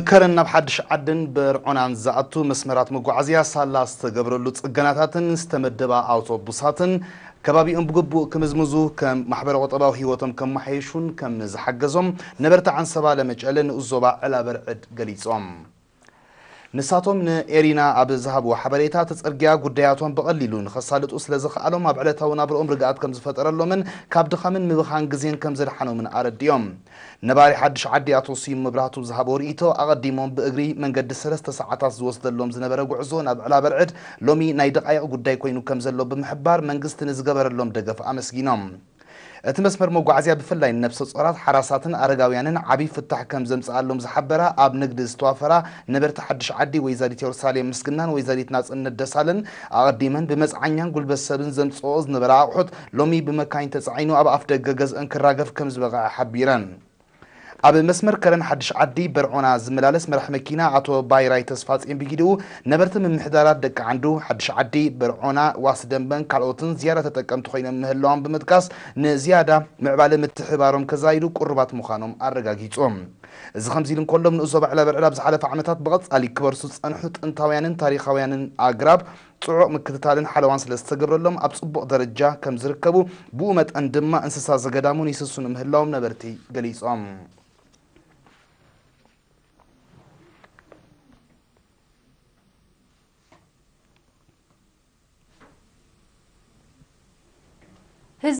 ከረን ናብ ሓድሽ ዓድን በርዖናን ዝኣቱ መስመራት መጓዓዝያ ሳላ ዝተገብረሉ ጽገናታትን ዝተመደባ ኣውቶቡሳትን ከባቢኦም ብግቡእ ክምዝምዙ፣ ከም ማሕበረ ቁጠባዊ ህይወቶም ከመሓየሹን ከም ዝሓገዞም ነበርቲ ዓንሰባ ለመጨለ ንኡስ ዞባ ዕላበርዕድ ገሊጾም። ንሳቶም ንኤሪና ኣብ ዝሃብዎ ሓበሬታ፣ እቲ ጽርግያ ጉዳያቶም ብቐሊሉ ንኸሳልጡ ስለ ዝኸኣሎም፣ ኣብ ዕለታዊ ናብርኦም ርግኣት ከም ዝፈጠረሎምን ካብ ድኻምን ምብኻን ግዜን ከም ዘድሓኖምን ኣረዲኦም። ነባሪ ሓድሽ ዓዲ ኣቶ ስዩም መብራህቱ ዝሃቦ ርእይቶ፣ ኣቐዲሞም ብእግሪ መንገዲ ሰለስተ ሰዓታት ዝወስደሎም ዝነበረ ጉዕዞ ናብ ዕላበርዕድ ሎሚ ናይ ደቓይቕ ጉዳይ ኮይኑ ከም ዘሎ ብምሕባር፣ መንግስቲ ንዝገበረሎም ደገፍ ኣመስጊኖም። እቲ መስመር መጓዓዝያ ብፍላይ ንነብሰ ጾራት፣ ሓራሳትን ኣረጋውያንን ዓቢ ፍታሕ ከም ዘምጽኣሎም ዝሓበራ ኣብ ንግዲ ዝተዋፈራ ነበርቲ ሓድሽ ዓዲ ወይዘሪት የሩሳሌም ምስግናን ወይዘሪት ናጽነት ደሳለን፣ ኣቐዲመን ብመጽዓኛን ጉልበት ሰብን ዘምጽኦ ዝነበራ ኣቑሑት ሎሚ ብመካይን ተጻዒኑ ኣብ ኣፍ ደገ ገዝአን ክራገፍ ከም ዝበቕዐ ሓቢረን። ኣብ መስመር ከረን ሓድሽ ዓዲ በርዖና ዝመላለስ መራሕ መኪና ኣቶ ባይራይ ተስፋጽዮን ብጊዲኡ፣ ነበርቲ ምምሕዳራት ደቂ ዓንዱ፣ ሓድሽ ዓዲ፣ በርዖና፣ ዋስ ደንበን ካልኦትን ዝያዳ ተጠቀምቲ ኮይኖም ምህላዎም ብምጥቃስ፣ ንዝያዳ ምዕባለ ምትሕባሮም ከዛይዱ ቅሩባት ምዃኖም ኣረጋጊጹ። እዚ ከምዚ ኢሉ እንከሎ፣ ንኡስ ዞባ ዕላበርዕድ ኣብ ዝሓለፈ ዓመታት ብቐጻሊ ክበርሱ ዝጸንሑ ጥንታውያንን ታሪኻውያንን ኣግራብ ጽዑቕ ምክትታልን ሓለዋን ስለ ዝተገብረሎም፣ ኣብ ጽቡቕ ደረጃ ከም ዝርከቡ፣ ብኡ መጠን ድማ እንስሳ ዘገዳም እውን ይስስኑ ምህላዎም ነበርቲ ገሊጾም።